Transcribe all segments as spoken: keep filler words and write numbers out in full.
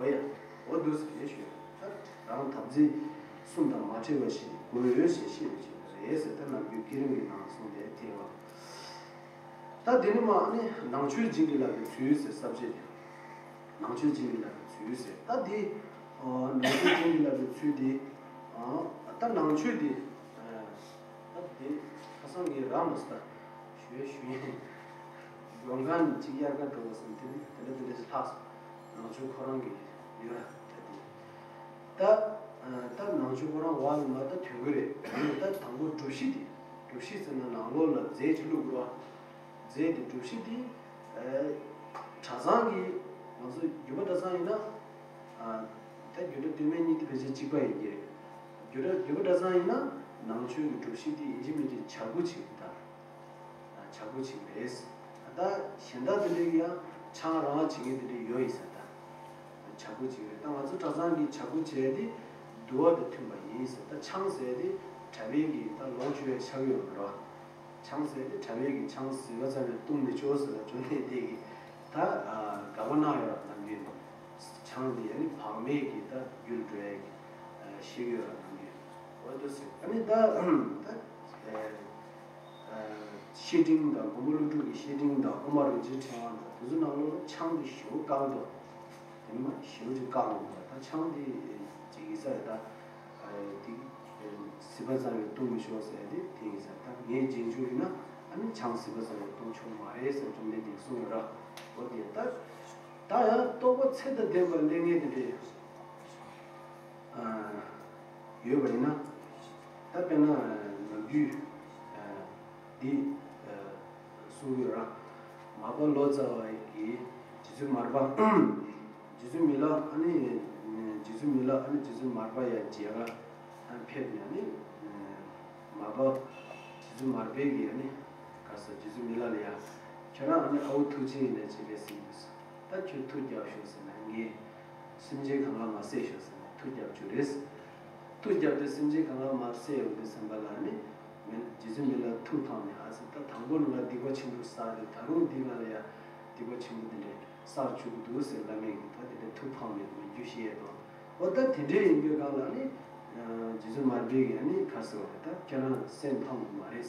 ཡ། འོ་འདུག་ཟེར་ཞུས། ད་རང་དམ་ཚིག་གསུམ་དང་མ་འཕྲད་པ་ཞིག་དགོས་ཡོད་ཞེས་བཤད་པ་ཞིག་རེད་ཟེར། ད་ནམ་རྒྱུན་བསྐྱེད་རིམ་གྱི་ནང་གསུངས་ཏེ་དེ་བ། ད་དེ་ནི་མ་ནི་ནང་མཆོད་བྱིན་གྱིས་བརླབས་པའི་ཚུལ་ཟེར། ས་བཅད་དེ། ནང་མཆོད་བྱིན་གྱིས་བརླབས་པའི་ཚུལ་ཟེར། ད་དེ་ནང་མཆོད་བྱིན་གྱིས་བརླབས་པའི་ཚུལ་དེ། ད་ནང་མཆོད་དེ། ད་དེ་ཁ་སང་གི་ར་མ་སྟ་ཞུ་ཡ་ཞུ་ཡིན། མགོན་ཁང་གཅིག་དབྱར་ཁ་འགྲོ་བ་སོང་དེ་ནི་དེ་འདྲ་དེ་འདྲ་ཞིག་ལྷག་སོང་། ནང་ཆོས་ཁོ་རང་གི་ཡོད་ར་ད་དེ། ད་ད་ནང་ཆོས་ཁོ་རང་བ་ལ་མ་ད་དོན་གི་རེད། ད་དང་པོ་སྒྲུབ་གཞི་དེ། སྒྲུབ་གཞི་ཟེར་ན་ནང་ལོགས་ལ་རྫས་ཅིག་བླུགས་དགོས་ར། རྫས་དེ་སྒྲུབ་གཞི་དེ། གྲྭ་ཚང་གི་ང་ཚོ་རྒྱུད་པ་གྲྭ་ཚང་ཡིན་ན། ད་རྒྱུད་གྲྭ་སྟོད་སྨད་གཉིས་དེ་ཕལ་ཆེར་གཅིག་པ་ཡིན་གྱི་རེད། རྒྱུད་གྲྭ་རྒྱུད་པ་གྲྭ་ཚང་ཡིན་ན་ནང་ཆོས་ཀྱི་སྒྲུབ་གཞི་དེ་ཡིན་གཅིག་མིན་གཅིག་བྱ་སྒོ་ཅིག་ད། བྱ་སྒོ་ཅིག་རེད། ད་གཞན་དག་དེ་འདྲའི་ཡང་ཆང་རང་བྱེད་མཁན་དེ་འདྲ་ཡོད་ཡིན་ས་ད། བྱ་སྒོ་ཅིག་རེད། ད་ང་ཚོ་གྲྭ་ཚང་གི་བྱ་སྒོ་བྱས་ཏེ་འདུལ་བ་དང་མཐུན་པ་ཡིན་ཟེར། ད་ཆང་ཟེར་ཏེ་གྲྭ་པའི་གི་ད་ལོངས་སྤྱོད་ཡ་ཆགས་ཡོད་མ་རེད། ཆང་ཟེར་ཏེ་གྲྭ་པའི་གི་ཆང་བཟི་བ་ཙམ་ཡང་བཏུང་མི་ཆོག་ཟེར་ལ་འབྱུང་གནས་དེ་གི་ད་དགག་པ་གནང་ཡོད་ར་ནམ་རྒྱུན། ཆང་འདི་ཡ་ནི་བག་མེད་ཀྱི་ད་རྒྱུར་འགྲོ་ཡ་གི་ཤེས་ཡོད་ར་ནམ་རྒྱུན། འོ་འདུག་ཟེར། ཨ་ནི་ད་ད། བཤེས་སྤྲིང་དང་མགོན་པོ་ཀླུ་སྒྲུབ་ཀྱི་བཤེས་སྤྲིང་དང་དབུ་མ་རིན་ཆེན་ཕྲེང་བ་དང་དེ་ཚོ་ནང་ལོགས་ལ་ཆང་དེ་ཞེ་པོ་བཀག་འདུག་དེ་ནི་མ་ཞེ་པོ་ཅིག་བཀག་འདུག་ད་ཆང་དེ་ཅིག་ཡིན་ས་རེད། ད་དེ་བཟི་བ་ཙམ་ཡང་བཏུང་མི་ཆོག་ཟེར་ཏེ་དེ་ཡིན་ས། ད་ངས་རྗེས་འཇུག་ཡིན་ན་ཨ་ནི་ཆང་བཟི་བ་ཙམ་ཡང་བཏུང་ཆོག་མ་རེད་ཟེར་བཅོམ་ལྡན་འདས་གསུངས་ཡོད་ར། འོ་དེ་ད་ད་ཡང་རྟོགས་པ་ཚད་དང་ལྡན་པ་སླེབས་མཁན་དེ་འདྲས། ཡོད་པ་ཡིན་ན། ད་དཔེར་ན་ནམ་རྒྱུན་འདི་གསུང་གི་ཡོད་ར། མར་པ་ལོ་ཙཱ་བ་ཡི་རྗེ་བཙུན་མར་པ། རྗེ་བཙུན་མི་ལ་ཨ་ནི། རྗེ་བཙུན་མི་ལ་ཨ་ནི་རྗེ་བཙུན་མར་པ་ཡ་མཇལ་ག་ཕེབས་ནས་ཨ་ནི། མར་པ། རྗེ་བཙུན་མར་པས་ཀྱི་ཨ་ནི། ག་ས་རྗེ་བཙུན་མི་ལ་ལ་ཡ། ཁྱོད་རང་ཨ་ནི་ཨ་བོ་ཐུགས་རྗེ་ཡིན་ནས་ཅི་ལས་ཟིན་འདུག་ད་ཁྱོད་ཐུགས་རྒྱབ་ཤོག་ཟེར་ན་ངས། སེམས་ཅན་གང་ག་མར་བསད་ཤོག་ཟེར་ནས་ཐུགས་རྒྱབ་རྒྱུ་རེད། ཐུགས་རྒྱབ་སྟེ་སེམས་ཅན་གང་ག་མར་བསད་ཡོང་དུས་ཙམ་པ་ལ་ནི། མི་རྗེ་བཙུན་མི་ལ་ཐུགས་ཕངས་ནས་ཨ་ཙི་ད་དང་པོ་ང་སྡིག་པ་ཆེན་པོ་བསགས་ཏེ་ད་རུང་འདི་ང་ལ་ཡ་སྡིག་པ་ཆེན་པོ་འདི་འདྲས་བསགས་བཅུག་གི་འདུག་ཟེར་བླ་མས་ཀྱི་ད་དེ་འདྲས་ཐུགས་ཕངས་ནས་མི་རྒྱུ་ཞེས་དང་། འོ་ད་དེ་འདྲས་ཡིན་པའི་སྒང་ལ་ནི། རྗེ་བཙུན་མར་པས་ཀྱི་ཨ་ནི་ཁ་ཟེར་བ་རེད། ད་ཁྱེད་རང་སེམས་ཕམ་གི་མ་རེད།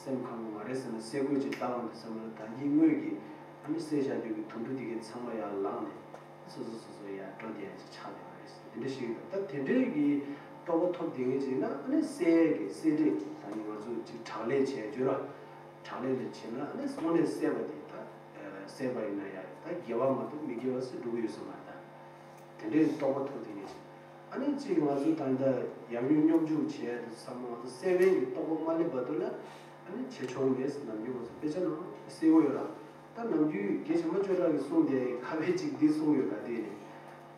སེམས་ཕམ་གི་མ་རེད་ཟེར་ན་སེ་གོལ་ཅིག་བཏང་བ་འདུག་བསམ་ན་ད་གིན་དངོས་ཀྱི་ཨ་ནི་བསད་བཞག་རྒྱུ་གི་དུམ་བུ་དེ་གའི་ཚང་མ་ཡར་ལངས་ནས། སོ་སོ་སོ་སོ་ཡར་འགྲོ་བསྡད་ཡ་ཅིག་ཆགས་བསྡད་པ་རེད། དེ་འདྲ་ཞིག་ད་དེ་འདྲའི་གི་རྟོགས་པ་ཐོབ་བསྡད་མཁན་ཅིག་ན་ཨ་ནི་བསད་ཡས་ཀྱི་བསད་རེས་ད་ནི་ང་ཚོ་ཅིག་དྲག་ལས་བྱས་བརྗོད་ར། དྲག་ལས་ལས་བྱས་ན་ཨ་ནི་དངོས་གནས་བསད་པ་དེ་ད་བསད་པ་ཡིན་ན་ཡ་ད་དགེ་བ་མ་གཏོགས་མི་དགེ་བ་སུ་འགྲོ་གི་ཡོད་ས་མ་རེད། ད་དེ་འདྲའི་རྟོགས་པ་ཐོབ་བསྡད་མཁན་ཅིག་ཨ་ནི་ཅིག་ང་ཚོ་ད་ལྟ་ཡང་སྙིང་སྙོམས་འཇུག་བྱས་དུས་ཙམ་པ་ང་ཚོ་བསད་པའི་གི་རྟོགས་པ་མ་སླེབས་བར་དུ་ལ་ཨ་ནི་བྱེད་ཆོག་མེད་ཟེར་ནམ་རྒྱུན་ང་ཚོ་དཔེ་ཆ་ནང་གསལ་པོ་ཡོད་ར། ད་ནམ་རྒྱུན་རྒན་གཞོན་པ་ཆོས་གྲགས་ཀྱིས་གསུངས་ཏེ་ཁ་དཔེ་གཅིག་འདི་གསུངས་ཡོད་ག་དེ་ནི།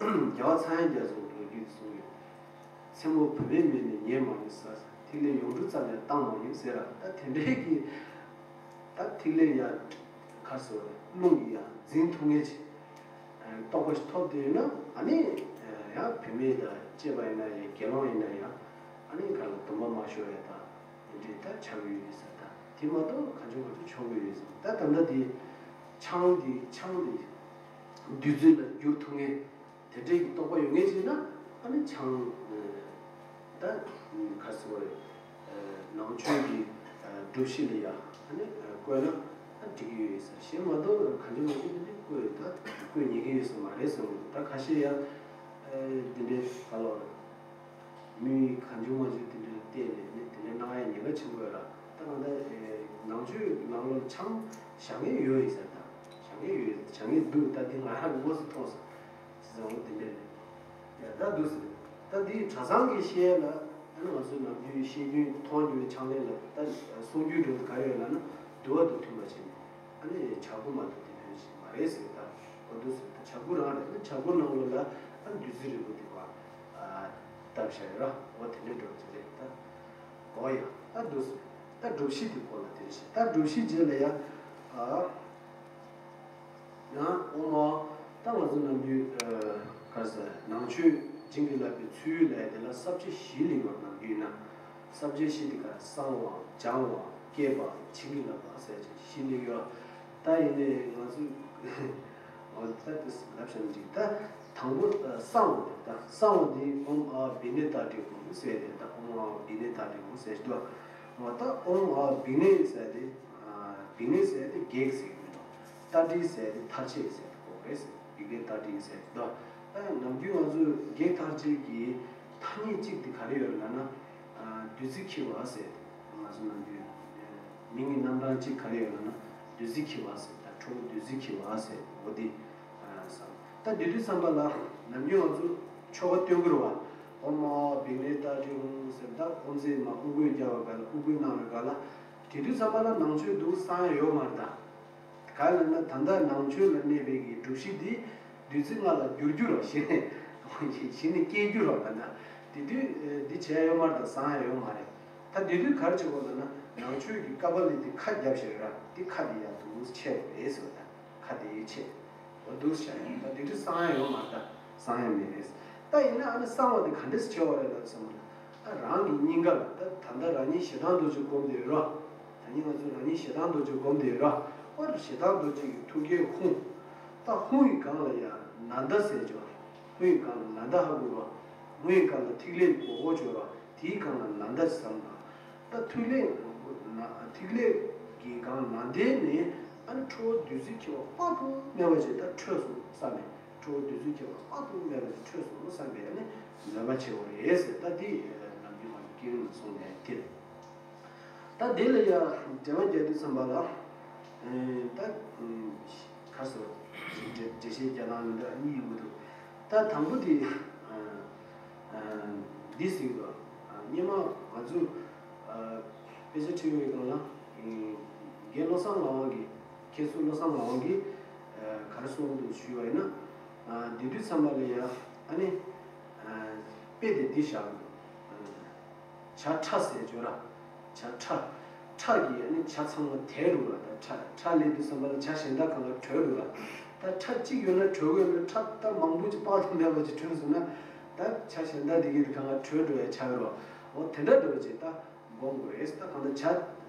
རྒྱལ་བ་ཚངས་དབྱངས་རྒྱ་མཚོ་ལོ་རྒྱུས་འདི་གསུངས་ཡོད། མཚན་མོ་བུད་མེད་མེད་ནས་ཉལ་མ་ཡིན་ས། ཐིག་ལེ་ཡོངས་གྲུབ་ཙམ་ཡང་བཏང་མ་ཡིན་ཟེར་ར། ད་དེ་འདྲའི་གི། ད་ཐིག་ལེ་ཡང་ཁ་སོ་རླུང་གི་ཡང་འཛིན་ཐུབ་ངེས་ཅིག་རྟོགས་པ་ཞིག་ཐོབ་བསྡད་ཡོད་ན་ཨ་ནི། ཡང་བུད་མེད་དང་བཅས་པ་ཡིན་ན་ཡང་དགེ་སློང་ཡིན་ན་ཡང་ཨ་ནི་ག་ལ་སྡོམ་པ་མ་ཤོར་ཡ་དང་། དེ་འདྲའི་ད་ཆགས་ཀྱི་ཡོད་ཟེར། ད་དེ་མ་གཏོགས་གང་བྱུང་མང་བྱུང་ཆོག་གི་ཡོད་ཟེར། ད་ད་ལྟ་དེ་ཆང་དེ་ཆང་དེ་བདུད་རྩི་ལ་བསྒྱུར་ཐུབ་ངེས་དེ་འདྲའི་གི་རྟོགས་པ་ཡོད་ངེས་ཅིག་ན་ཨ་ནི་ཆང་ད་ག་རེ་ཟེར་དགོས་རེད། ནང་ཆོས་ཀྱི་སྒྲུབ་གཞི་ལ་ཡ་ཨ་ནི་བཀོད་ན་ཨ་འགྲིག་གི་ཡོད་ཟེར། གཞན་མ་གཏོགས་གང་བྱུང་མང་བྱུང་དེ་འདྲའི་བཀོད་ད་བཀོད་ཉན་གི་ཡོད་ཟེར་མ་རེད་ཟེར། ད་ཁ་ཤས་ཡ་དེ་འདྲའི་ག་ལ་བ་རེད། མི་གང་བྱུང་མང་བྱུང་དེ་འདྲ་བལྟས་ནས་ནི་དེ་འདྲ་གནང་ཡ་ཉེན་ཁ་ཆེན་པོ་ཡོད་ར། ད་ང་ད་ནང་ཆོས་ནང་ལོགས་ཆང་བཞག་མཁན་ཡོད་ཡིན་ཟེར། ད་བཞག་མཁན་ཡོད་བཞག་མཁན་འདུག་ད་འདི་ང་རང་གི་དངོས་སུ་མཐོང་སོང་། བྱས་ཙང་འོ་དེ་འདྲ་རེད། ཡ་ད་འདུག་ཟེར། ད་འདི་གྲྭ་ཚང་གི་བཤད་ཡ་ལ་ཨ་ནི་ང་ཚོ་ནམ་རྒྱུན་བཤད་རྒྱུན་མཐོང་རྒྱུ་བའི་ཕྱག་ལེན་ལ་ད་གསུང་རྒྱུན་འགྲོ་ག་རེ་ཡོད་ལབ་ན་འདུལ་བ་དང་མཐུན་པ་བྱས་ནས། ཨ་ནི་བྱ་སྒོ་མ་གཏོགས་དེ་ཕན་ཞིག་མ་རེད་ཟེར། ད་འོ་འདུག་ཟེར། ད་བྱ་སྒོ་རང་རེད། ཨ་ནི་བྱ་སྒོ་ནང་ལོགས་ལ་ཨ་ནི་བདུད་རྩི་རིལ་བུ་དེ་བ་བཏབ་བཞག་ཡོད་ར། འོ་དེ་འདྲའི་འགྲོ་རྒྱུ་རེད་ད། འོ་ཡ་ད་འདུག་ཟེར། ད་སྒྲུབ་གཞི་དེ་སྐོར་ལ་དེ་རེད་ཤག་ད་སྒྲུབ་གཞི་རྗེས་ལ་ཡ་ཨ་ཡང་འོ་མ་ད་ང་ཚོ་ནམ་རྒྱུན་ག་རེ་ཟེར་ནང་ཆོས་བྱིན་གྱིས་བརླབས་པའི་ཚུལ་ལས་དེ་ལ་ས་བཅད་བཞི་ལེགས་པར་ནམ་རྒྱུན་ན། ས་བཅད་བཞི་དེ་ག་གསང་བ་སྦྱང་བ་བསྐྱེད་པ་བྱིན་གྱིས་བརླབས་པ་ཟེར་ཅིག་བཞི་ལེགས་ཡོད། ད་ཡིན་ནའི་ང་ཚོས་ འོ་ད་དེ་ལབ་བྱ་མི་འགྲིག་ད་དང་པོ་གསང་བ་དེ་ད་གསང་བ་དེ་ཨོཾ་ཨཱཿ་བི་ཎཱི་ཏ་ཏྲི་ཧཱུྃ་ཟེར་ཏེ་ད་ཨོཾ་ཨཱཿ་བི་ཎཱི་ཏ་ཏྲི་ཧཱུྃ་ཟེར་གྱི་འདུག་འོ་ད་ཨོཾ་ཨཱཿ་བི་ཎཱི་ཟེར་ཏེ་བི་ཎཱི་ཟེར་ཏེ་བགེགས་ཟེར་གྱི་མི་འདུག་ཏ་ཏྲི་ཟེར་ཏེ་མཐར་བྱེད་ཟེར་གྱི་འདུག་བི་ཎཱི་ཏ་ཏྲི་ཟེར་གྱི་འདུག་ད་ནམ་རྒྱུན་ང་ཚོས་བགེགས་མཐར་བྱེད་ཀྱི་ཐ་སྙད་གཅིག་དེ་ག་རེ་ཡོད་ལབ་ན། བདུད་རྩི་འཁྱིལ་བ་ཟེར། ང་ཚོ་ནམ་རྒྱུན་མིང་གི་རྣམ་གྲངས་གཅིག་ག་རེ་ཡོད་ལབ་ན། བདུད་རྩི་འཁྱིལ་བ་ཟེར། ད་ཁྲོ་བོ་བདུད་རྩི་འཁྱིལ་བ་ཟེར། འོ་དེ་བསམ། ད་དེ་དུས་ཙམ་པ་ལ་ནམ་རྒྱུན་ང་ཚོ་ཆོ་ག་འདོན་གྱི་རེད་བ། ཨོཾ་ཨཱཿ་བི་ཎཱི་ཏ་ཏྲི་ཧཱུྃ་ཟེར། ད་ཨོཾ་ཟེར་མ་དབུ་སྐོར་རྒྱག་པའི་སྒང་ལ་དབུ་སྐོར་གནང་བའི་སྒང་ལ། དེ་དུས་ཙམ་པ་ལ་ནང་མཆོད་འདུག་གསང་ཡ་ཡོད་མ་རེད་ད། ག་ལབ་ན་ད་ལྟ་ནང་མཆོད་ལ་གནས་པའི་གི་སྒྲུབ་གཞི་འདི་བདུད་རྩི་ལྔ་ལ་བསྒྱུར་རྒྱུ་རོ། གཞི་ནས་གཞི་ནས་སྐྱེ་རྒྱུ་རོ། ད་ལྟ་དེ་དུས་འདི་བྱས་ཡོད་མ་རེད་ད། གསང་ཡ་ཡོད་མ་རེད། ད་དེ་དུས་ག་རེ་བྱེད་དགོས་ལབ་ན་ནང་མཆོད་ཀྱི་ཀ་པཱ་ལི་དེ་ཁ་བརྒྱབ་བཞག་ར། དེ་ཁ་དེ་ཡར་འདུག་ཕྱེ་དགོས་རེད་ཟེར་བ་ད། ཁ་དེ་ཕྱེ། འོ་འདུག་བྱས་ད་དེ་དུས་གསང་ཡ་ཡོད་མ་རེད་ད། གསང་ཡ་མེད་རེད། ད་ཡིན་ན་ཨ་ནི་གསང་བ་དེ་ག་འདྲས་སེ་བྱེད་དགོས་རེད་ལབ་ཙམ་པ་ལ། ཨ་རང་གི་སྙིང་ག་ལ་ད་ད་ལྟ་རང་ཉིད་ཞེ་སྡང་རྡོ་རྗེ་བསྒོམས་བསྡད་ཡོད་རོ། ད་ནི་ང་ཚོ་རང་ཉིད་ཞེ་སྡང་རྡོ་རྗེ་བསྒོམས་བསྡད་ཡོད་རོ། ཨོ་ཞེ་སྡང་རྡོ་རྗེ་གི་ཐུགས་ཀའི་ཧཱུྃ། ད་ཧཱུྃ་ཡི་སྒང་ལ་ཡང་ནཱ་ད་ཟེར་ཅིག་ཡོད་རོ། ཧཱུྃ་ཡི་སྒང་ལ་ནཱ་ད་ཧ་གོ་རོ། ཧཱུྃ་ཡི་སྒང་ལ་ཐིག་ལེ་གི་གོ་གོ་ཅིག་ཡོད་རོ། དེའི་སྒང་ལ་ནཱ་ད་ཅིག་བསམ་དང་། ད་ཐིག་ལེ་ཐིག་ལེ་གི་སྒང་ནཱ་ད་ནས་ཨ་ནི་ཁྲོ་བོ་བདུད་རྩི་འཁྱིལ་བ་དཔག་ཏུ་མེད་པ་ཅིག་ད་འཕྲོས་སོང་བསམ་པས། ཁྲོ་བོ་བདུད་རྩི་འཁྱིལ་བ་དཔག་ཏུ་མེད་པ་ཅིག་འཕྲོས་སོང་བསམ་པས་ཨ་ནི་མོས་པ་བྱེད་དགོས་རེད་ཟེར། ད་འདི་ནམ་རྒྱུན་ང་ཚོ་བསྐྱེད་རིམ་ལ་གསུངས་ནས་དེ་རེད། ད་དེ་ལ་ཡང་འགྲེལ་པ་རྒྱག་དུས་ཙམ་པ་ལ། ད་ཁ་སོ་འགྲེལ་བཤད་རྒྱག་སྟངས་མི་འདྲ་གཉིས་ཡོང་གི་འདུག་ད་དང་པོ་དེ། འདི་ཟེར་གྱི་འདུག་སྔོན་མ་ང་ཚོ་དཔེ་ཆ་ཁྲིད་པའི་སྒང་ལ། རྒན་བློ་བཟང་ངག་དབང་གིས། མཁན་ཟུར་བློ་བཟང་ངག་དབང་གིས་ག་རེ་གསུངས་འདུག་ཞུས་པ་ཡིན་ན། འདི་དུས་ཙམ་པ་ལ་ཡ་ཨ་ནི་དཔེ་དེ་འདི་བཞག་གི་འདུག་བྱ་ཁྲ་ཟེར་བརྗོད་ར། བྱ་ཁྲ། ཁྲ་གིས་ཨ་ནི་བྱ་ཚང་མ་དེད་འགྲོ་ར། ད་ཁྲ་ཁྲ་སླེབས་དུས་ཙམ་པ་ལ་བྱ་གཞན་དག་གང་ག་བྲོས་འགྲོ་ར། ད་ཁྲ་གཅིག་ཡོད་ན་བྲོས་གི་ཡོད་ན་ཁྲ་ད་མང་པོ་ཅིག་དཔག་ཏུ་མེད་པ་ཅིག་བྲོས་སོང་ན། ད་བྱ་གཞན་དག་དེ་གི་གང་ག་བྲོས་འགྲོ་ཡ་ཆགས་ཡོད་ར། འོ་དེ་འདྲ་འགྲོ་བ་ཅིག་ད་སྒོམ་དགོས་རེད། ད་གང་ལྟར་བྱ་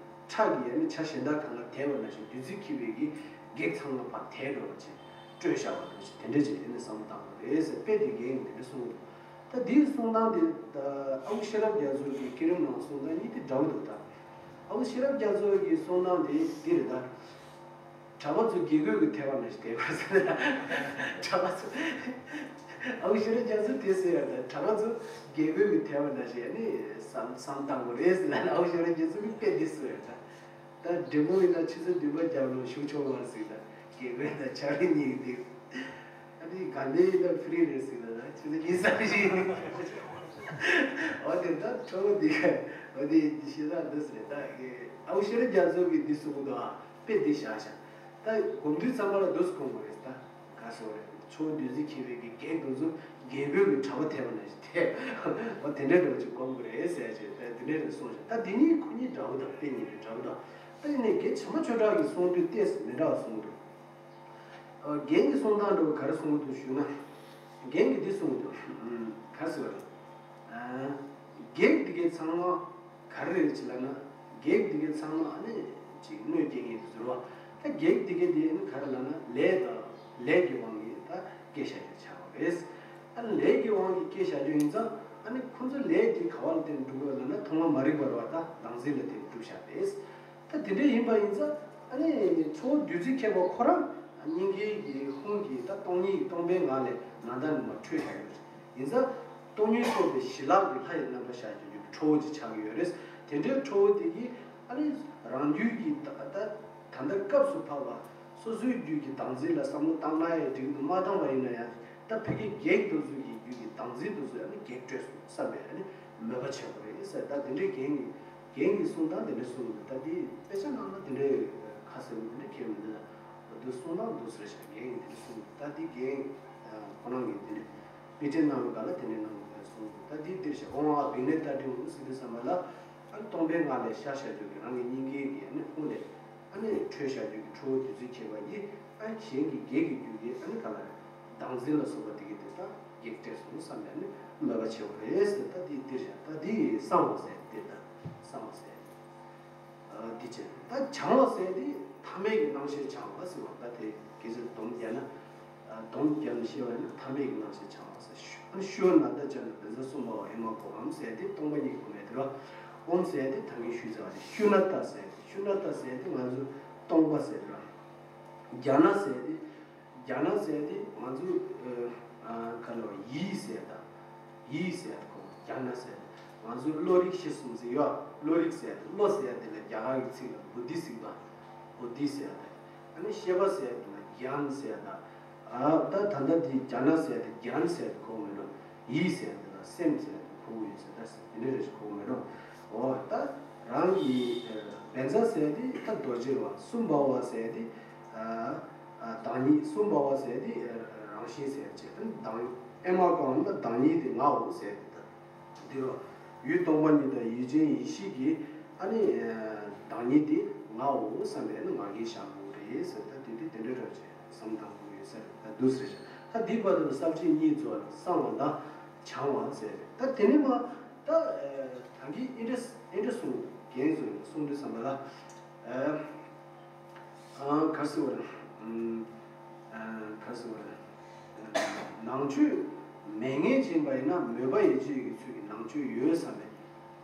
ཁྲ་གིས་ཨ་ནི་བྱ་གཞན་དག་གང་ག་དེད་པ་ནང་བཞིན་བདུད་རྩི་འཁྱིལ་བའི་གི་བགེགས་ཚང་མ་ཕར་དེད་འགྲོ་བ་ཅིག་སྤྲོས་བཞག་པ་འདྲ་ཅིག་དེ་འདྲ་ཅིག་ཨ་ནི་བསམ་བློ་བཏང་དགོས་རེད་ཟེར། དཔེ་དེ་རྒན་གྱིས་དེ་འདྲ་གསུངས་འདུག་ད་འདིའི་གསུང་སྟངས་དེ་ཨ་ཁུ་ཤེས་རབ་རྒྱ་མཚོ་གི་བསྐྱེད་རིམ་ནང་གསུང་སྟངས་གཉིས་དེ་འདྲ་བོ་འདུག་ད་ཨ་ཁུ་ཤེས་རབ་རྒྱ་མཚོ་གི་གསུང་སྟངས་དེ་འདི་རེད་ད། གྲྭ་པ་ཚོ་དགེ་སྐོས་ཀྱིས་དེད་པ་ནང་བཞིན་དེད་པ་ཟེར་ན། གྲྭ་པ་ཚོ་ཨ་ཁུ་ཤེས་རབ་རྒྱ་མཚོས་དེ་ཟེར་ཡ་ད། གྲྭ་པ་ཚོ་དགེ་སྐོས་ཀྱིས་དེད་པ་ནང་བཞིན་ཨ་ནི་བསམ་བསམ་བཏང་དགོས་རེད་ཟེར་ལབ་ན། ཨ་ཁུ་ཤེས་རབ་རྒྱ་མཚོ་གིས་དཔེ་འདི་གསུངས་ཡ་ད། ད་འབྲས་སྤུངས་ཡིན་ན་ཆུ་ཚོད་བདུན་པ་རྒྱབ་ལོགས་ཞུགས་ཆོག་མ་རེད་ཟེར། ད་དགེ་སྐོས་དང་ཕྱག་ལེན་གཉིས་ཀྱི་དེ། ཨ་ནི་དགའ་ལྡན་ཡིན་ན་ཕི་རི་རེད་ཟེར། ད་ཆུ་ཚོད་གཉིས་གསུམ་ཞིག་འོ་དེ་ད་ཁྲོ་བོ་འདི་འོ་དེ་ཤེས་རབ་འདི་ཟེར། ད་ཨ་ཁུ་ཤེས་རབ་རྒྱ་མཚོ་གིས་འདི་གསུང་གི་འདུག་ཨ། དཔེ་འདི་བཞག་བཞག་ད་སྒོམ་དུས་ཙམ་པ་ལ་འདུག་སེ་སྒོམ་དགོས་རེད། ད་ག་སོ་རེད། ཁྲོ་བོ་བདུད་རྩི་འཁྱིལ་བའི་གི་བགེགས་དེ་ཚོ་དགེ་སྐོས་ཀྱིས་གྲྭ་པ་དེད་པ་ནང་བཞིན་དེད། འོ་དེ་འདྲའི་འདྲ་བོ་ཅིག་སྒོམ་དགོས་རེད་ཟེར་ཅིག་ད་དེ་འདྲའི་རེད་གསུངས་ཤག་ད་འདི་གཉིས་ཁོ་གཉིས་འདྲ་བོ་དང་དཔེ་གཉིས་དེ་འདྲ་བོ་དང་། ད་ཡིན་ནའི་རྒན་བྱམས་པ་ཆོས་གྲགས་ཀྱིས་གསུངས་དུས་ཏོག་ཙམ་མི་འདྲ་བ་གསུངས་འདུག་ཨ། རྒན་གྱིས་གསུང་སྟངས་འདྲ་བོ་ག་རེ་གསུང་གི་འདུག་ཞུས་ན། རྒན་གྱིས་འདི་གསུང་གི་འདུག་ཨུམ། ག་རེ་ཟེར་བ་རེད། ཨ། བགེགས་འདི་གའི་ཚང་མ་ག་རེ་རེད་ཅེས་ལབ་ན། བགེགས་འདི་གའི་ཚང་མ་ཨ་ནི་ཅིག་གནོད་སྐྱེལ་མཁན་དེ་ཚོ་རེད་བ། ད་བགེགས་འདི་གའི་དེ་ནི་ག་རེ་ལབ་ན་ལས་དང་ལས་ཀྱི་དབང་གིས་ད་སྐྱེ་བཞག་རྒྱུ་ཆགས་པ་རེད། ཨ་ནི་ལས་ཀྱི་དབང་གིས་སྐྱེ་བཞག་རྒྱུ་ཡིན་ཙང་ཨ་ནི་ཁོ་ཚོ་ལས་དེ་ག་བ་ལ་བརྟེན་ནས་འགྲུབ་དགོས་ལབ་ན་ཐོག་མ་མ་རིག་པ་རེད་བ། ད་བདག་འཛིན་ལ་བརྟེན་ནས་འགྲུབ་བཞག་རེད། ད་དེ་འདྲ་ཡིན་པ་ཡིན་ཙང་ཨ་ནི་ཁྲོ་བོ་བདུད་རྩི་འཁྱིལ་བ་ཁོ་རང་སྙིང་གའི་གི་ཧཱུྃ་གི་ད་སྟོང་ཉིད་ཀྱི་སྟོང་པའི་ངང་ལས་ནཱ་ད་ནས་མར་འཕྲོས་བཞག་ཡོད་རེད། ཡིན་ཙང་སྟོང་ཉིད་རྟོགས་པའི་ཞི་ལྷག་གི་ལྷ་ཡི་རྣམ་པར་ཤར་གྱི་ཁྲོ་བོ་ཅིག་ཆགས་ཀྱི་ཡོད་རེད། དེ་འདྲའི་ཁྲོ་བོ་དེ་གིས་ཨ་ནི་རང་རྒྱུད་ཀྱི་ད་ད་ད་ལྟ་སྐབས་སུ་བབ་པ་སོ་སོའི་རྒྱུད་ཀྱི་བདག་འཛིན་ལ་བསམ་བློ་བཏང་ན་ཡང་འགྲིག་གི་འདུག་མ་བཏང་བ་ཡིན་ན་ཡང་ད་ཕ་གི་བགེགས་དེ་ཚོ་གི་རྒྱུད་ཀྱི་བདག་འཛིན་དེ་ཚོ་ཨ་ནི་བགེགས་སྤྲོད་སོང་བསམ་པའི་ཨ་ནི་མོས་པ་བྱེད་དགོས་རེད་ཟེར། ད་དེ་འདྲའི་རྒན་གྱི་རྒན་གྱི་གསུང་སྟངས་དེ་འདྲ་གསུངས་འདུག་ད་འདི་དཔེ་ཆ་ནང་ལ་དེ་འདྲའི་ཁ་གསལ་པོ་དེ་འདྲ་ཁྱེར་མི་འདུག་ད་འདི་གསུང་སྟངས་འདུག་ཟེར་ཤག་རྒན་གྱིས་དེ་འདྲ་གསུངས་འདུག་ད་འདི་རྒན་ཁོ་རང་གིས་དེ་འདྲ་དཔེ་ཁྲིད་གནང་བའི་སྐབས་ལ་དེ་འདྲ་གནང་འདུག་གསུངས་འདུག་ད་འདི་འདིར་ཤག་ཨོཾ་ཨཱཿ་བི་ཎཱི་ཏ་ཏྲི་ཧཱུྃ་ཟེར་དུས་ཙམ་པ་ལ་ཨ་སྟོང་པའི་ངང་ལས་ཤར་ཤར་རྒྱུ་གི་རང་གི་སྙིང་གའི་གི་ཨ་ནི་ཧཱུྃ་ལས། ཨ་ནི་འཕྲོས་བཞག་རྒྱུ་གི་ཁྲོ་བོ་བདུད་རྩི་འཁྱིལ་བ་ཡིས་ཨ་གཞན་གྱི་བགེགས་ཀྱི་རྒྱུད་ཀྱི་ཨ་ནི་ག་ལ་རེད། བདག་འཛིན་ལ་སོགས་པ་དེ་གི་དེ་དག་བགེགས་བསྐྲད་སོང་བསམ་ནས་ཨ་ནི་མོས་པ་བྱེད་དགོས་རེད་ཟེར། ད་འདི་འདིར་བཞག་ད་འདི་གསང་བ་ཟེར་འདིར་ད་གསང་བ་ཟེར། ཨ་འདི་བྱས་ད་བྱང་བ་ཟེར་འདི་ཐ་མལ་གྱི་སྣང་ཤས་བྱང་བ་ཟེར་བ། ད་དེ་སྐད་ཆ་སྡོམ་བརྒྱབ་ན། སྡོམ་བརྒྱབ་ནས་བཤད་པ་ཡིན་ན་ཐ་མལ་གྱི་སྣང་ཤས་འཆང་བ་ཟེར། ཤུ་ཨ་ནི་ཤུ་ན་ད་ཅ་ན་བཛྲ་སུ་འབར་བ་ཨེ་མ་གོ་འམ་ཟེར་ཏེ་སྟོང་པ་ཉིད་ཀྱི་སྒོ་ནས་དེ་ར། ཨོཾ་ཟེར་ཏེ་ད་གིན་ཞུས་ཚར་བ་རེད། ཤུ་ན་ཏ་ཟེར་ཏེ། ཤུ་ན་ཏ་ཟེར་ཏེ་ང་ཚོ་སྟོང་པ་ཟེར་ར། ཛྙཱ་ན་ཟེར་ཏེ། ཛྙཱ་ན་ཟེར་ཏེ་ང་ཚོ་ཨ་ག་ལ་བ་ཡིད་ཟེར་ད། ཡིད་ཟེར་ད་ཁོ། ཛྙཱ་ན་ཟེར་ཏེ་ང་ཚོ་བློ་རིག་ཤེས་གསུམ་ཟེར་ཡོད། བློ་རིག་ཟེར་ཏེ་བློ་ཟེར་ཏེ་ལ་རྒྱ་གར་གྱི་ཚིག་ལ་བུ་དྷི་ཟེར་ད། བུ་དྷི་ཟེར་ད། ཨ་ནི་ཤེས་པ་ཟེར་ཏེ་ན་ཛྙཱ་ན་ཟེར་ད། ཨ་ད་ད་ལྟ་འདི་ཛྙཱ་ན་ཟེར་ཏེ་ཛྙཱ་ན་ཟེར་ཏེ་གོ་མི་འགྲོ། ཡིད་ཟེར་ཏེ་ན་སེམས་ཟེར་ཏེ་གོ་གི་ཡོད་ཟེར་ད་ཟེར་དེ་འདྲ་རེ་ཞིག་གོ་མི་འགྲོ། འོ་ད་རང་གི་བཛྲ་ཟེར་ཏེ་ད་རྡོ་རྗེ་བ། སུ་འབར་བ་ཟེར་ཏེ་ཨ་ཨ་བདག་ཉིད། སུ་འབར་བ་ཟེར་ཏེ་རང་བཞིན་ཟེར་བྱས་ཏེ་བདག་ཨེ་མ་གོ་འམ་ན་བདག་ཉིད་དེ་ངའོ་ཟེར་ཏེ་ད། འདི་རུ་ཡུལ་སྟོང་པ་ཉིད་དང་ཡུལ་ཅན་ཡེ་ཤེས་ཀྱི་ཨ་ནི་བདག་ཉིད་དེ་ངའོ་བསམ་པས་ནི་ང་རྒྱལ་བཞག་དགོས་རེད་ཟེར། ད་དེ་དུས་དེ་འདྲ་རེད་ཅེས་བསམ་བཏང་དགོས་ཡོད་ས་རེད། ད་འདུག་ཟེར་ཞིང་ད་འདི་བར་དུ་ས་བཅད་གཉིས་རྫོགས་ལ་གསང་བ་དང་བྱང་བ་ཟེར། ད་དེ་ནས་མ་ད་ད་གིན་ཨེ་འདྲ་ཨེ་འདྲ་གསུངས། རྒན་ཚོས་གསུངས་དུས་ཙམ་པ་ལ། ཨ་ག་རེ་ཟེར་བ་རེད། ཨ་ག་རེ་ཟེར་བ་རེད། ནང་ཆོས་མེད་ངེས་ཅན་པ་ཡིན་ན་མོས་པ་ཡིད་ཆེས་ཀྱི་ཚུལ་གྱིས་ནང་ཆོས་ཡོད་བསམ་པའི་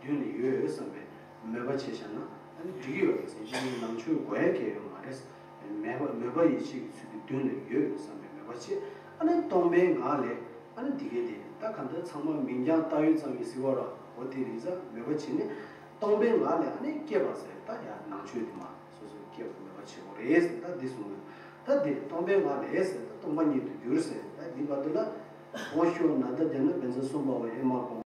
མདུན་ལ་ཡོད་བསམ་པའི་མོས་པ་བྱས་བཞག་ན་ཨ་ནི་འགྲིག་གི་ཡོད་རེད་ཟེར། ཅི་ནང་ཆོས་དགོས་ཡ་གལ་ཡོད་མ་རེད། མེད་པ་མོས་པ་ཡིད་ཆེས་ཀྱི་ཚུལ་གྱིས་མདུན་ལ་ཡོད་བསམ་པའི་མོས་པ་བྱས། ཨ་ནི་སྟོང་པའི་ངང་ལས་ཨ་ནི་འདི་གས་དེ་ད་ག་འདྲ་ཚང་མ་མིང་རྐྱང་བཏགས་ཡོད་ཙམ་གྱིས་ཟེར་བ་ར། འོ་དེ་རེད་ཟེར་མོས་པ་བྱས་ནས་སྟོང་པའི་ངང་ལས་ཨ་ནི་སྐྱེས་པ་ཟེར། ད་ཡང་ནང་ཆོས་དེ་མ་སོ་སོའི་སྐྱེ་བ་མེད་པ་བྱེད་དགོས་རེད་ཟེར། ད་འདི་གསུངས་ཡོད། ད་འདི་སྟོང་པའི་ངང་ལས་ཟེར། ད་སྟོང་པ་ཉིད་དུ་གྱུར་ཟེར། ད་འདི་བར་དུ་ལ་ཨོ་ཤོ་ན་ད་ཛྙཱ་ན་བཛྲ་སུ་འབར་བ་ཨེ་མ་གོ་